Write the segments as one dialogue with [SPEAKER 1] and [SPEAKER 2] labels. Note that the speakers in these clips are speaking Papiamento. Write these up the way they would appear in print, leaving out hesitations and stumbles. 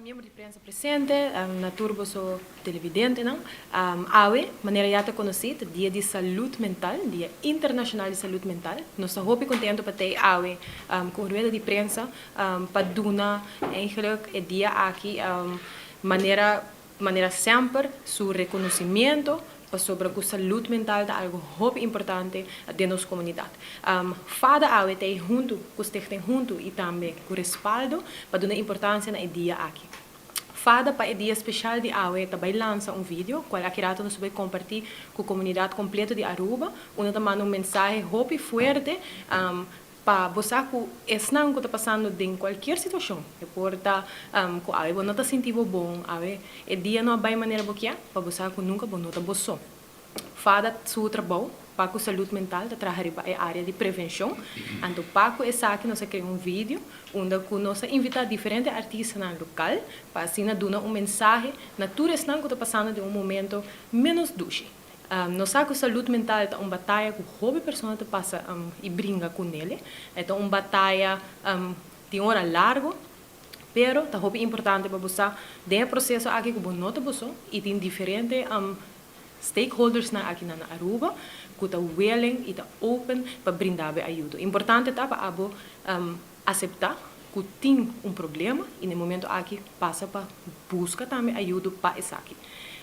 [SPEAKER 1] Miembro di prensa presente, na tur boso televidentenan. Awe, manera ya ta conoci, ta Dia di Salud Mental, Dia Internacional di Salud Mental. Nos ta hopi contento pa tey awe cu un rueda di prensa pa duna eigenlijk e dia aki manera manera semper su reconocimiento pasobra cu salud mental ta algo hopi importante den nos comunidad. Fada awe ta ey hunto cu Stichting Hunto y tambe cu Respaldo pa duna importancia na e dia aki. Fada pa e dia special di awe ta bay lansa un video cual aki rato nos ta bay comparti cu comunidad completo di Aruba unda ta manda un mensahe hopi fuerte Pa bo sa ku esnan ku ta pasando den kualkier situashon, e por ta ku awe bo no ta sinti bo bon, awe e dia no a bai manera bo kier, pa bo sa ku nunka bo no ta bo so. Fada su trabou pa ku salud mental ta traha riba e área di prevenshon, anto pa ku esaki nos a krea un video unda ku nos a invitá diferente artistanan lokal pa asina duna un mensahe na tur esnan ku ta pasando den un momento ménos dushi. Nos sa ku salud mental ta un bataya ku hopi persona ta pasa i bringa ku nele. E ta un bataya tin ora largu, pero ta hopi importante pa bo sa den e proseso aki ku bo no ta bo so i tin diferente stakeholdersnan aki na Aruba ku ta willing i ta open pa brinda bo e ayudo. Importante ta pa abo aseptá ku tin un problema i na e momento aki pasa pa buska tambe ayudo pa esaki.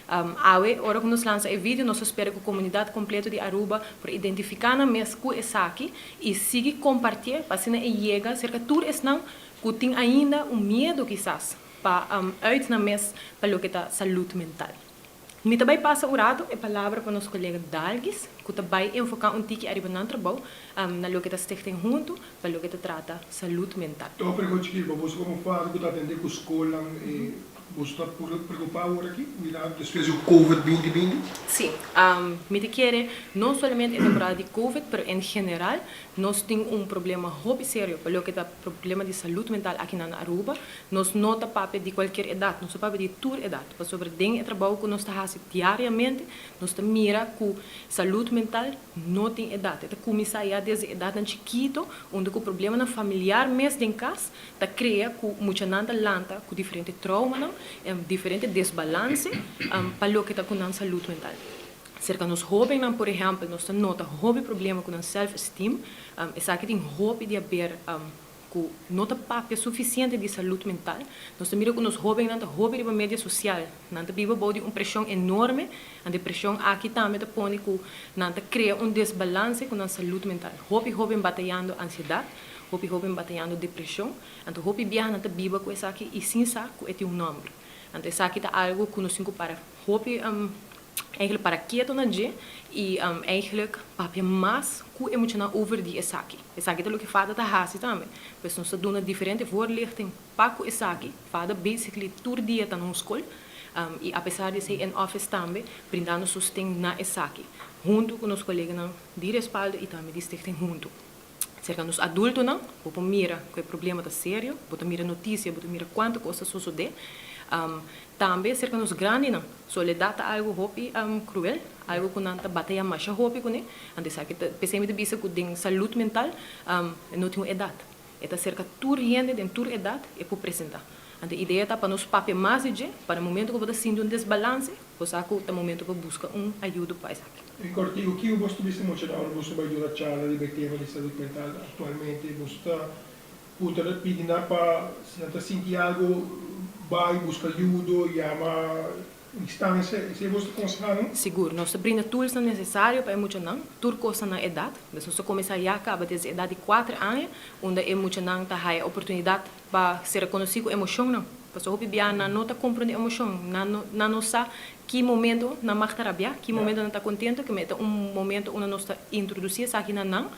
[SPEAKER 1] Awe ora ku nos lansa e video nos ta spera ku komunidat kompleto di Aruba por identifiká nan mes ku esaki i sigui kompartié pa asina e yega serka tur esnan ku tin ainda un miedu kisas pa uit nan mes pa loke ta salud mental. Mi ta bai pasa un rato e palabra pa nos kolega Dalgis ku ta bai enfoká un tiki ariba nan trabou na loke ta Stichting Huntu pa loke ta trata salud mental.
[SPEAKER 2] Tòg pregunta chikí, pa boso komo fada ku ta atendé ku skolnan e boso ta preokupá awor aki mirando despues di covid 2020?
[SPEAKER 1] Sí, mi ta kere no solamente e temporada di covid pero en general nos tin un problema hopi serio pa loke ta problema di salud mental aki na Aruba. Nos no ta papia di cualkier edad, nos ta papia di tur edad, pasobra den e trabou cu nos ta haci diariamente, nos ta mira cu salud mental no tin edad. E ta cuminsa ya desde edadnan chikito, unda cu problemanan familiar mes den cas ta crea cu muchanan ta lanta cu diferente traumanan, diferente desbalance pa loke ta cu nan salud mental. Cerca nos hobennan, por ehempel, nos ta nota hopi problema cu nan self-esteem, esaki tin hopi di haber ku no ta papia sufisiente di salud mental. Nos ta mira ku nos hóbennan ta hopi riba media sosial. Nan ta biba bou di un preshon enorme, anto e preshon aki tambe ta pone ku nan ta krea un desbalanse ku nan salud mental. Hopi hóben batayando ansiedat, hopi hóben batayando depreshon, anto hopi biaha nan ta biba ku esaki i sin sa ku e tin un nòmber. Anto esaki ta algu ku nos tin ku para hopi. Eigenlijk para keto na dje y eigenlijk papia mas cu e muchanan over di esaki. Esaki ta loke fada ta haci tambe. Pues nos ta duna diferente voorlichting pa cu esaki. Fada basically tur dia ta na un scol y apesar di esey en office tambe brindando sosten na esaki hunto cu nos coleganan di Respaldo y tambe di Stichting Hunto. Serka nos adultonan, bo por mira ku e problema ta serio, bo ta mira notisia, bo ta mira kuantu kos ta sosodé. Tambe serka nos grandinan, soledat ta algu hopi kruel, algu ku nan ta bataya masha hopi kuné. Anto esaki ta, p'esei mi ta bisa ku den salud mental no tin un edat. E ta serka tur hende den tur edat e por presentá. Anto e idea ta pa nos papia mas di dje, pa na momento ku bo ta sinti un desbalanse, bo sa ku ta momento pa buska un ayudo pa esaki.
[SPEAKER 2] E kòrtiku, Kiko boso ta bisa mucha na ora boso bai duna charla riba e tema di salud mental aktualmente? Boso ta puntra pidi nan pa si nan ta sinti algu bai buska ayudo, yama Instancia, esei boso ta konsehá nan?
[SPEAKER 1] Sigur, nos ta brinda toolsnan nesesario pa e muchanan, tur kos ta nan edat. Nos ta kuminsá ya kaba desde edat di kuater aña, unda e muchanan ta haya oportunidat pa ser rekonosí ku emoshonnan. Pasobra hopi bia nan no ta komprondé emoshon, nan no nan no sa ki momento nan mag ta rabiá, ki momento nan ta kontentu, keme ta un momento unda nos ta introdusí esaki na nan.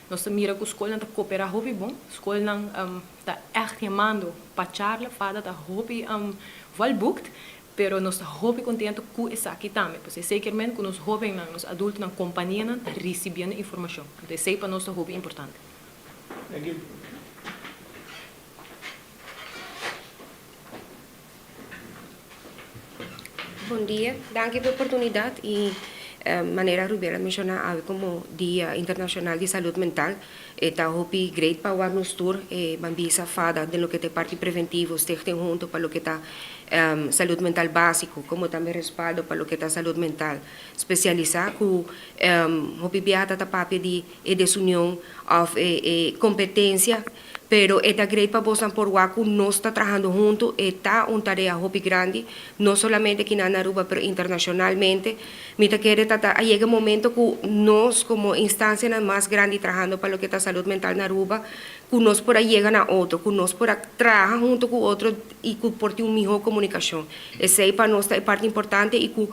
[SPEAKER 1] Nos ta mira ku skolnan ta koperá hopi bon, skolnan ta ègt yamando pa charla, fada ta hopi volboekt, pero nos ta hopi kontentu ku esaki tambe. Pasobra esei kier men ku nos hóbennan, nos adultonan, kompanianan ta risibiendo informashon. Anto esei pa nos ta hopi importante.
[SPEAKER 2] Thank you.
[SPEAKER 3] Bon dia, danki pa e oportunidat i. Manera Rubiel a menciona awe como Dia Internacional di Salud Mental, e ta hopi great pa wak nos tur e ban bisa fada den loke ta e parti preventivo, Stichting Hunto pa loke ta salud mental basico, como tambe Respaldo pa loke ta salud mental specialisa cu hopi biaha ta ta papia di e desunion of e competencia. Pero e ta great pa bosnan por wak ku nos ta trahando huntu, e ta un tarea hopi grandi, no solamente kinan na Aruba pero internacionalmente. Mi ta kere ta ta a yega e momento ku nos komo instancianan mas grandi trahando pa loke ta salud mental na Aruba, ku nos por a yega na otro, ku nos por a traha huntu ku otro i ku por tin un miho komunikashon. Esei pa nos ta e parti importante i ku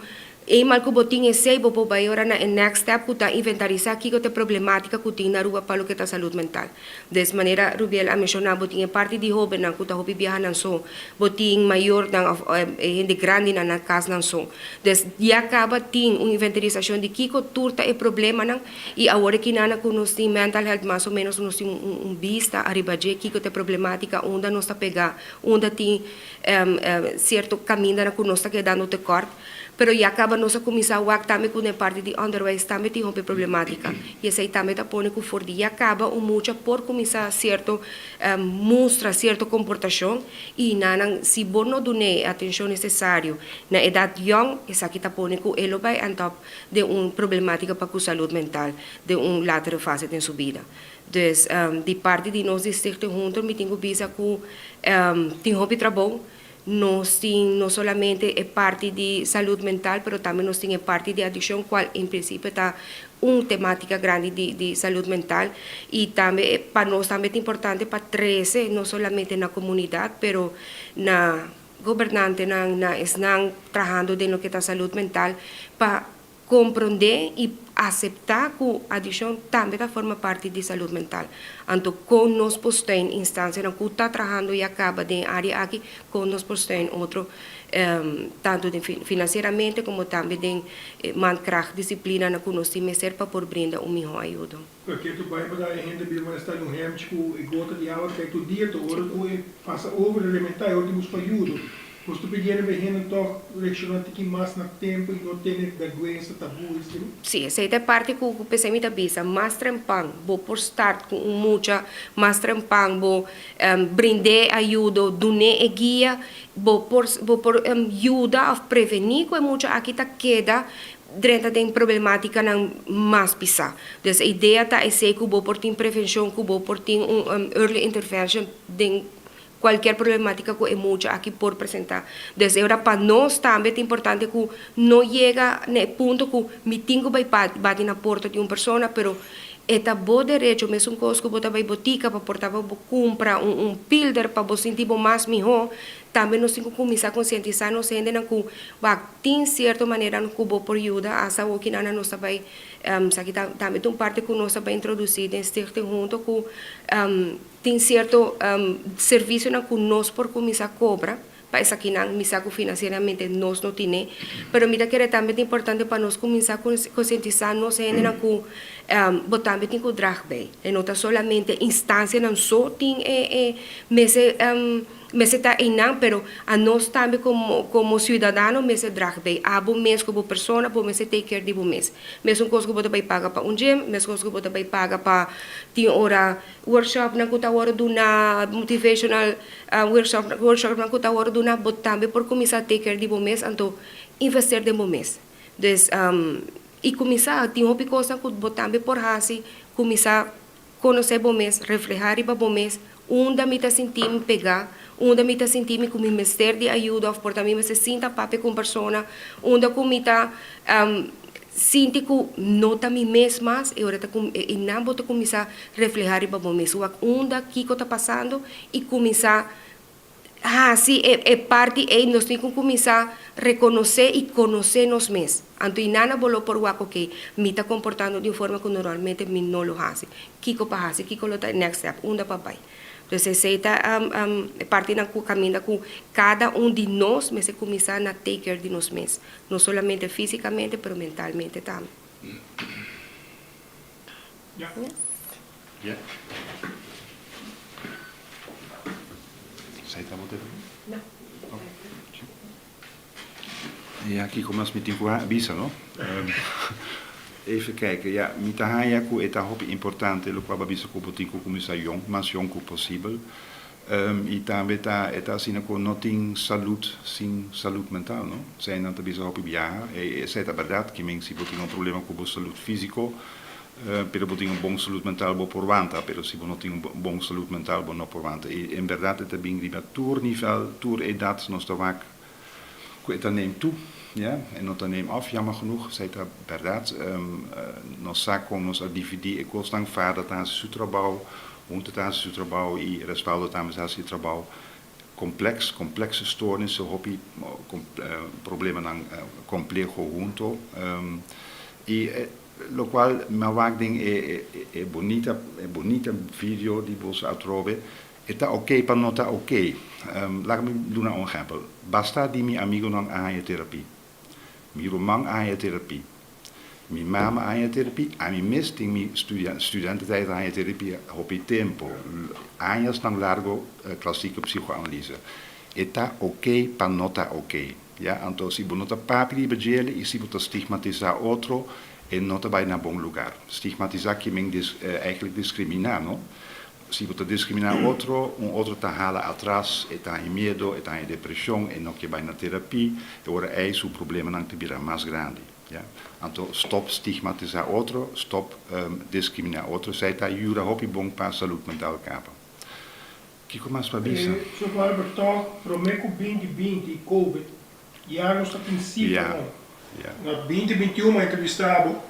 [SPEAKER 3] Eenmaal ku bo tin esei, bo por bai ora na e next step ku ta inventarisá kiko ta e problematika ku tin na Aruba pa loke ta salud mental. Des manera Rubiel a menshoná, bo tin e parti di hóbennan ku ta hopi biaha nan so, bo tin mayornan òf e hende grandinan na kas nan so. Des ya kaba tin un inventarisashon di kiko tur ta e problemanan i awor e kinana ku nos tin mental health mas o ménos nos tin un bista ariba dje kiko ta e problematika, unda nos ta pegá, unda tin sierto kamindanan ku nos ta kedando tekòrt. Pero ya caba nos a cuminsa wak tambe cu den parti di onderwijs tambe tin hopi problematica. Y esey tambe ta pone cu for di ya caba un mucha por cuminsa cierto mustra cierto comportacion y nanan si bo no dun'e e atencion necesario na edad yong esaki ta pone cu e lo bay end up den un problematica pa cu salud mental den un latere fase den su bida. Dus di parti di nos di Stichting Hunter mi tin cu bisa cu tin hopi trabou. Nos tin no solamente e parti di salud mental, pero tambe nos tin e parti di adiccion, cual en principio ta un tematica grandi di di salud mental. Y tambe pa nos tambe ta importante pa trece no solamente na comunidad, pero na gobernantenan, na esnan trahando den loke ta salud mental, pa Komprondé i aseptá ku adikshon tambe ta forma parti di salud mental. Anto kon nos por steun instansianan ku ta trahando ya kaba den e área aki, kon nos por steun otro tantu den finansieramente komo tambe den mankracht, disiplinanan ku nos tin mester pa por brinda un mihó ayudo.
[SPEAKER 2] Porque tu bai pa da e hende biba mester sta un hemchi ku e gota di awa ta kai tur dia, ta ora ku e pasa over e rementá e ora di buska ayudo. Nos ta pidiendo pa e hende tòg reakshoná tiki mas na tempu i no tene bèrgwensa, tabú esei.
[SPEAKER 3] Sí, esei ta e parti ku p'esei mi ta bisa, mas trempan bo por start ku un mucha, mas trempan bo brind'é ayudo, dun'é e guia, bo por bo por yuda òf prevení ku e mucha aki ta keda drenta den problemátikanan mas pisá. Dus e idea ta esei ku bo por tin prevenshon, ku bo por tin un early intervention den kualkier problemátika ku e mucha aki por presentá. Dus e ora pa nos tambe ta importante ku no yega na e punto ku mi tin ku bai bati na porta di un persona, pero e ta bo derecho, mesun kos ku bo ta bai botika pa por ta bo kumpra un pilder pa bo sinti bo mas mihó, Tambe nos tin ku kuminsá konsientisá nos hendenan ku wak tin sierto maneranan ku bo por yuda asta awor kinan nos ta bai esaki ta tambe ta un parti ku nos ta bai introdusí den Stichting Hunto ku tin sierto servisionan ku nos por kuminsá kobra pa esakinan mi sa ku finansieramente nos no tine pero mi ta kere tambe ta importante pa nos kuminsá konsientisá nos hendenan ku bo tambe tin ku drag bei e no ta solamente instansianan so tin e e mester Mester ta einan, pero anos tambe komo komo siudadano mester drag bei. Abo mes komo persona bo mester take care di bo mes. Mesun kos ku bo ta bai paga pa un gym, mes kos ku bo ta bai paga pa tin ora workshopnan ku ta wòrdu duna, motivational workshop workshopnan ku ta wòrdu duna, bo tambe por kuminsá take care di bo mes anto invester den bo mes. Dus i kuminsá tin hopi kosnan ku bo tambe por hasi, kuminsá Konosé bo mes, reflehá riba bo mes, Unda mi ta sinti mi pegá? Unda mi ta sinti mi ku mi mester di ayuda òf por ta mi mester sinta papia ku un persona? Unda ku mi ta sinti ku no ta mi mes mas? E ora ta ku e nan bo ta kuminsá reflehá riba bo mes. Wak unda kiko ta pasando i kuminsá Hasi e e parti ei nos tin ku kuminsá rekonosé i konosé nos mes. Anto i nana bo lo por wak oke, mi ta komportando di un forma ku normalmente mi no lo hasi. Kiko pa hasi? Kiko lo ta e next step? Unda pa bai? Entonces esei ta e partinan ku kaminda ku kada un di nos mester kuminsá na take care di nos mes. No solamente físikamente pero mentalmente tambe.
[SPEAKER 2] Ya.
[SPEAKER 4] Ya. Zij ta bote?
[SPEAKER 1] No.
[SPEAKER 4] Oh. Ja, kiko mas mi tin ku bisa, no? Even kijken, ja, mi ta haya ku e ta hopi importante loke bo a bisa ku bo tin ku kuminsá yong, mas yong ku posibel. I tambe ta e ta asina ku no tin salud sin salud mental, no? Esei nan ta bisa hopi biaha, e esei ta bèrdat, ki men si bo tin un problema ku bo salud físiko, pero bo tin un bon salud mental bo por wanta, pero si bo no tin un bon salud mental bo no por wanta. I en bèrdat e ta bin riba tur nivel, tur edat nos ta wak ku e ta neem toe, ja, e no ta neem af, jammer genoeg, esei ta bèrdat. Nos sa kon nos a dividí e kosnan, vader ta hasi su trabou, hunto ta hasi su trabou i Respaldo tambe ta hasi e trabou. Kompleks, komplekse stoornissen, hopi problemanan kompleho hunto. I lokual mi a wak den e bunita e bunita video di boso atrobe, E ta oké pa no ta oké. Laga mi duna un ehèmpel. Basta di mi amigunan a haña terapia. Mi ruman a haña terapia. Mi mama a haña terapia. Ami mes tin mi studententijd a haña terapia hopi tempu. Añasnan largu klasieke psigoanalise. E ta oké pa no ta oké. Ya, anto si bo no ta papia riba djele i si bo ta stigmatisá otro, e no ta bai na bon lugar. Stigmatisá ke men eigenlijk diskriminá, no? Si bo ta diskriminá otro, un otro ta hala atras, e ta haña miedo, e ta haña depreshon, e no ke bai na terapia, e ora ei su problemanan ta bira mas grandi. Ya. Anto stòp stigmatisá otro, stòp diskriminá otro, esei ta yuda hopi bon pa salud mental kaba. Kiko mas pa bisa?
[SPEAKER 2] Sofia Albert, Tòg promé ku 2020 i Covid ya nos ta tin sifranan. Na 2021 mi a entrevistá bo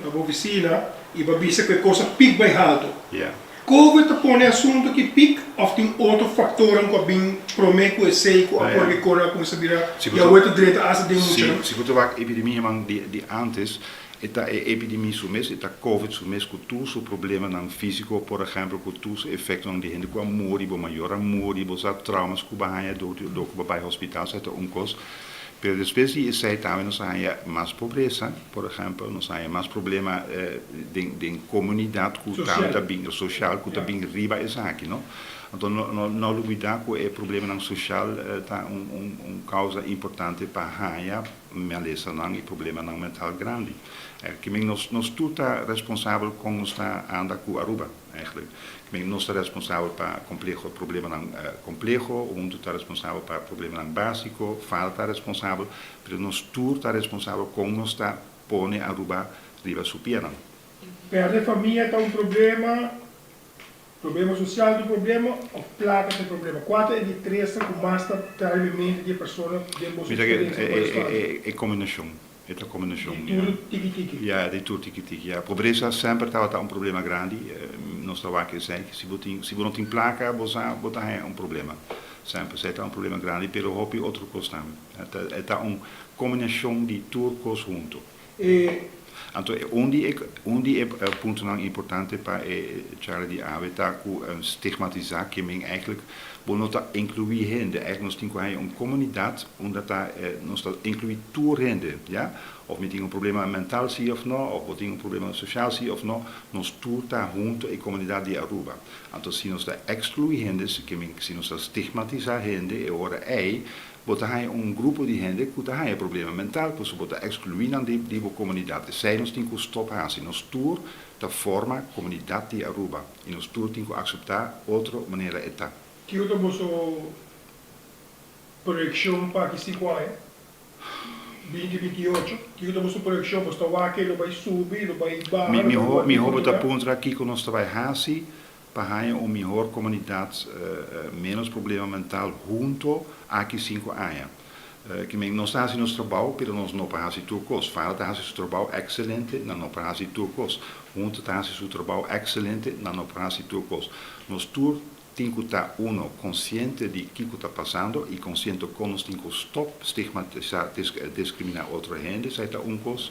[SPEAKER 2] na bo ofisina i bo a bisa ku e kos a pik bai haltu. Covid ta pone asuntu aki pik òf tin otro faktornan ku a bin promé ku esei ku a pone ku e kosnan a kuminsá bira i awor ta drenta asta den muchanan?
[SPEAKER 4] Si bo ta wak epidemianan di ántes, e ta e epidemia su mes, e ta Covid su mes ku tur su problemanan físiko, por ehèmpel ku tur su efektonan di hende ku a muri, bo mayor a muri, bo sa traumas ku bo a haña dor ku bo bai hospital, esei ta un kos. Pero despues di esei tambe nos a haña mas pobresa, por ehèmpel, nos a haña mas problema den komunidat ku tambe ta bin, sosial, ku ta bin riba esaki, no. Anto no no lubidá ku e problemanan sosial ta un kousa importante pa haña malesanan i problemanan mental grandi. Kimen nos nos tur ta responsabel kon nos ta anda ku Aruba eigenlijk. Kimen nos ta responsabel pa kompleho problemanan kompleho, huntu ta responsabel pa problemanan básiko, fada ta responsabel, pero nos tur ta responsabel kon nos ta pone Aruba riba su pianan.
[SPEAKER 2] Pèrdè famia ta un problema. Problema social ta un problema of placa ta e problema? Cua ta e di tresnan cu mas ta trae mi mente di e persona den boso
[SPEAKER 4] Mira ke
[SPEAKER 2] experiencia cu Respaldo?
[SPEAKER 4] e combinacion, e ta combinacion,
[SPEAKER 2] Di
[SPEAKER 4] ya.
[SPEAKER 2] tur tiki tiki.
[SPEAKER 4] Ya, di tur tiki tiki, ya. Pobresa semper tabata un problema grandi, nos ta wak esei. Si bo tin, si bo no tin placa, bo sa bo ta haña un problema. Semper esei ta un problema grandi, pero hopi otro cos tambe. E ta un combinacion di tur cos hunto.
[SPEAKER 2] E.
[SPEAKER 4] Anto e un di e un di e puntonan importante pa e charla di awe ta ku stigmatisá ke men eigenlijk bo no ta inkluí hende. Eigenlijk nos tin ku haña un komunidat unda ta nos ta inkluí tur hende, ya. Of mi tin un problema mental si of no, of bo tin un problema sosial si of no, nos tur ta hunto e komunidat di Aruba. Anto si nos ta ekskluí hende, ke men si nos ta stigmatisá hende e ora ei Bo ta haña un grupo di hende ku ta haña problema mental, pasobra bo ta ekskluí nan di bo komunidat. Esei nos tin ku stòp hasi. Nos tur ta forma komunidat di Aruba i nos tur tin ku akseptá otro manera e ta.
[SPEAKER 2] Kiko ta boso proyekshon pa aki sinku aña, 2028? Kiko ta boso proyekshon? Boso ta wak e lo bai subi, lo bai baha, lo bai wak
[SPEAKER 4] Mihó bo ta puntra kiko nos ta bai hasi Pa haña un mihor komunidat, ménos problema mental hunto aki sinku aña. Ki men nos ta hasi nos trabou, pero nos no por hasi tur kos. Fada ta hasi su trabou ekselente, nan no por hasi tur kos. Hunto ta hasi su trabou ekselente, nan no por hasi tur kos. Nos tur tin ku ta uno konsiente di kiko ta pasando i konsiente kon nos tin ku stòp stigmatisá, diskriminá otro hende, esei ta un kos.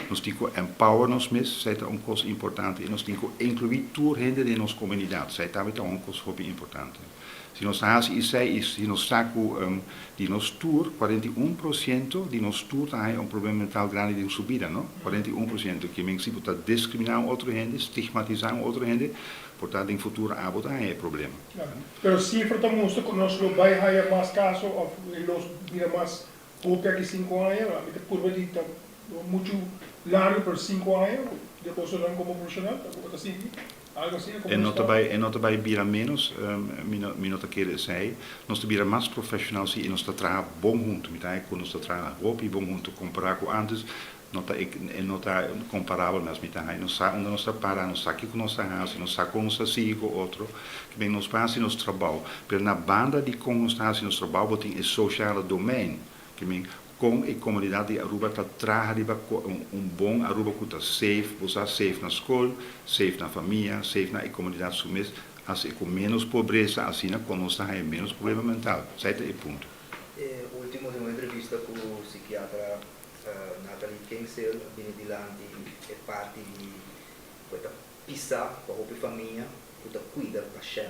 [SPEAKER 4] Nos tin ku empower nos mes, esei ta un kos importante, i nos tin ku inkluí tur hende den nos komunidat, esei tambe ta un kos hopi importante. Si nos ta hasi esei i si nos sa ku di nos tur, 41% di nos tur ta haña un problema mental grandi den su bida, no? 41%, ke men si bo ta diskriminá un otro hende, stigmatisá un otro hende, por ta den futuro abo ta haña e problema.
[SPEAKER 2] Pero sifra ta mustra ku nos lo bai haña mas kaso òf e los bira mas. Hopi aki 5 aña, mi ta purba di ta mucho largo, pero 5 aña di boso como profesional, con ta sinti? Algo asina?
[SPEAKER 4] E no tambe, e no tambe bira menos, mi no ta kere esey. Nos ta bira mas profesional si y nos ta traha bon hunto. Mi ta cu nos ta traha hopi bon hunto compara cu antes, no ta comparabel, mas mi ta nos sa unda nos ta para, nos sa kico nos ta haci, nos sa con nos ta sigui cu otro, cu nos ta haci nos trabou. Pero na banda di con nos ta haci nos trabou, bo tin e sociale domein. Kiermen con e comunidad di Aruba ta traha riba un bon Aruba cu ta safe, bo safe na scol, safe na famia, safe na comunidad su mes, asina cu menos pobresa, asina cu nos ta menos problema mental. Esey ta e punto.
[SPEAKER 5] Ultimo den un entrevista cu psikiatra Nathalie Kingsale, bini dilanti e parti di ta pisa pa hopi famia cu ta cuida pashent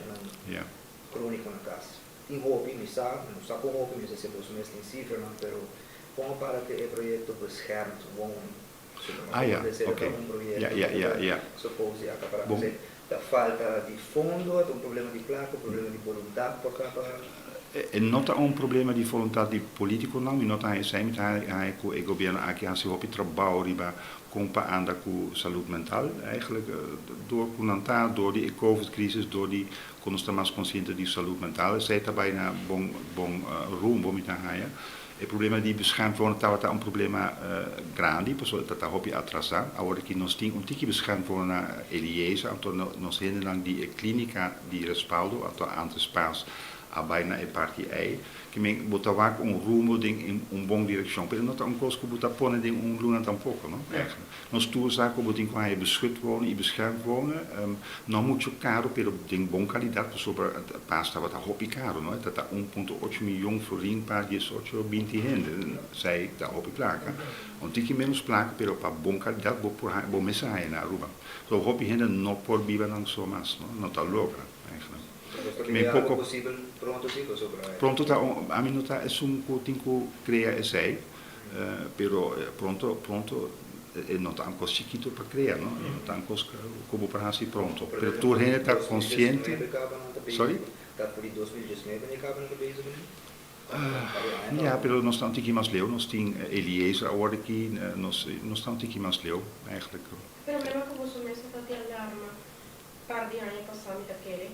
[SPEAKER 5] cronico na cas. Tin hopi, mi sa, no sa con hopi, mi sa si boso mes tin cifra, pero con para cu e proyecto Beschermd Wonen.
[SPEAKER 4] Ah ja, oké.
[SPEAKER 5] Un proyecto
[SPEAKER 4] Ja.
[SPEAKER 5] suppose acapara. Ta falta di fondo, un problema di placa, un problema di boluntad por capa?
[SPEAKER 4] E no ta un problema di boluntad di politico no, no ta esey, ta cu e gobierno aki a haci hopi trabou riba con pa anda cu salud mental eigenlijk door cu nan ta door di COVID-crisis, door di cu nos ta mas consciente di salud mental, esey ta bijna bon bon rumbo, mi ta haya. E problema di beschermd wonen tabata un problema grandi, pasobra ta hopi atrasa. Awor cu nos tin un tiki beschermd wonen na Eliezer, anto nos hendenan di clinica di Respaldo, anto antes pas a bay na e parti ey, kiermen bo ta wak un rumbo den un bon direccion, pero no ta un cos cu bo ta pone den un luna tampoco, no? Eigenlijk. Nos tur sa cu bo tin cu beschut wonen y beschermd wonen, no mucho caro, pero den bon calidad, pasobra pas tabata hopi caro, no? Ta 1.8 miyon florin pa 18, 20 hende, esey ta hopi placa. Un tiki menos placa, pero pa bon calidad bo por bo mes na Aruba. So hopi hende no por biba nan so mas, no? No ta logra, eigenlijk.
[SPEAKER 5] Me poco posibel pronto si sobre
[SPEAKER 4] Pronto ta, ami no ta esun cu tin cu crea esey, pero pronto pronto no ta un cos chikito pa crea, no? No ta un cos cu pa haci pronto. Pero tur hende ta consciente. Sorry?
[SPEAKER 5] Ta for di 2019 caba nan bezig?
[SPEAKER 4] Ja, pero nos ta un tiki mas leu, nos tin Eliezer awor aki, nos ta un tiki mas leu, eigenlijk.
[SPEAKER 6] Problema cu boso mes ta di alarma par di aña pasa, mi ta kere,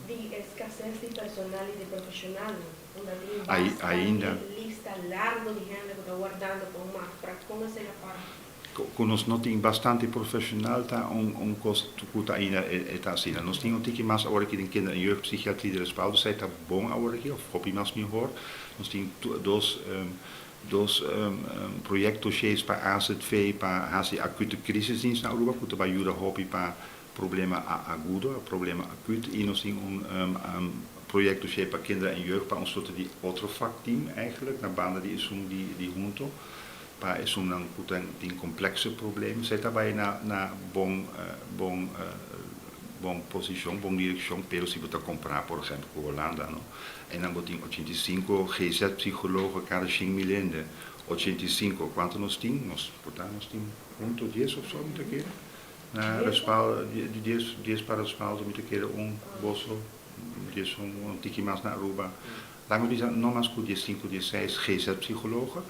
[SPEAKER 6] di escasez di personal y di profesional. Unda tin
[SPEAKER 4] Ainda.
[SPEAKER 6] Lista largo di hende cu ta wardando pa un mafra. Con esey a para?
[SPEAKER 4] Cu nos no tin bastante profesional ta un cos cu ta ainda ta asina. Nos tin un tiki mas awor aki den kinder- en jeugdpsychiatrie di Respaldo, esey ta bon awor aki, of hopi mas mihor. Nos tin dos projectdossiers pa AZV, pa haci acute crisisdienst na Aruba, cu ta bay yuda hopi pa problema agudo, problema acuut. Y nos tin un projectdossier pa kinder en jeugd, pa un soort di otro vakteam eigenlijk, na banda di esun di Hunto, pa esunnan cu tin complexe problema. Esey ta bay na bon posicion, bon direccion, pero si bo ta compara, por ehempel, cu Hulanda, no? Y dan tin 85 GZ-psychologen cada 100 mil hende. 85, cuanto nos tin? Nos, por tanto, nos tin hunto 10 of zo, mi ta kere. Na Respaldo, di 10, 10 pa Respaldo, mi ta kere un boso, 10 un tiki mas na Aruba. Laat me no mas cu 15, 16 GZ-psychologen.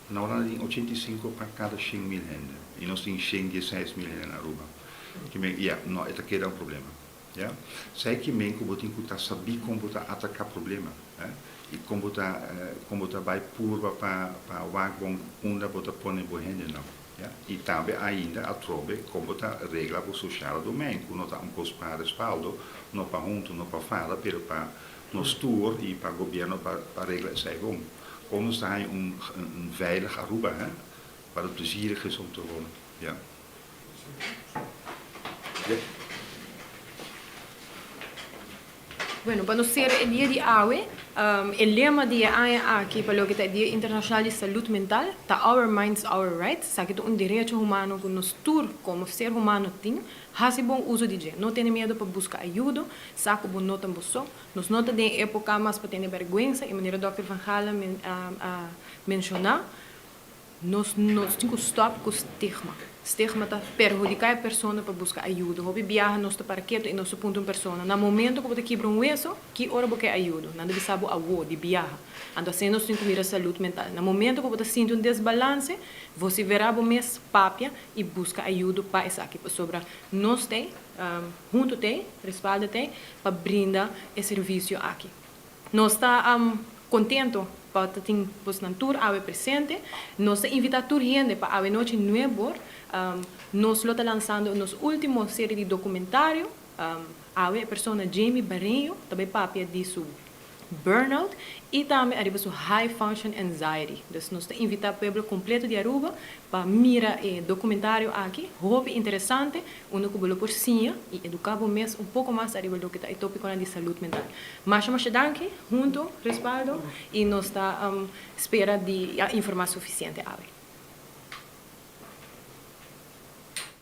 [SPEAKER 4] Na Hulanda tin 85 pa cada 100 mil hende. Y nos tin 116 mil hende na Aruba. Kiermen, ja, no, e ta keda un problema. Ja? Esey kiermen cu bo tin cu ta sabi con bo ta ataca problema. Eh? Y con bo ta bay purba pa wak bon unda bo ta pone bo hende no. Ja? Y tambe ainda atrobe con bo ta regla bo sociale domein. Cu no ta un cos pa Respaldo, no pa Hunto, no pa FADA, pero pa nos tur y pa gobierno pa regla esey bon. Con nos ta un veilig Aruba, hè? Waar het plezierig is om te wonen. Ja. Ja.
[SPEAKER 1] Bueno, pa nos cera e dia di awe, e lema di e aña aki pa loke ta Dia Internacional di Salud Mental, ta "Our Minds, Our Rights", esaki ta un derecho humano cu nos tur como ser humano tin, haci bon uso di dje. No tene miedo pa busca ayudo, sa cu bo no ta bo so. Nos no ta den epoca mas pa tene berguensa, y manera Dr. Van Galen menciona, nos tin cu stop cu stigma. Stigma ta perhudica e persona pa busca ayudo. Hopi biaha nos ta para keto y nos ta puntra un persona, na momento cu bo ta kibra un weso, ki ora bo ke ayudo? Nan ta bisa bo awo, di biaha. Anto asina nos tin cu mira salud mental. Na momento cu bo ta sinti un desbalance, vocifera bo mes, papia y busca ayudo pa esaki. Pasobra nos t'ey, hunto t'ey, Respaldo t'ey, pa brinda e servicio aki. Nos ta contento pa ta tin bosnan tur awe presente. Nos ta invita tur hende pa awe nochi nuebor nos lo ta lansando nos ultimo serie di documentario. Awe e persona Jamie Barreño ta bay papia di su burnout y tambe ariba su high function anxiety. Dus nos ta invita pueblo completo di Aruba pa mira e documentario aki, hopi interesante, unda cu bo lo por siña y educa bo mes un poco mas ariba loke ta e topiconan di salud mental. Masha masha danki, hunto Respaldo, y nos ta spera di a informa suficiente awe.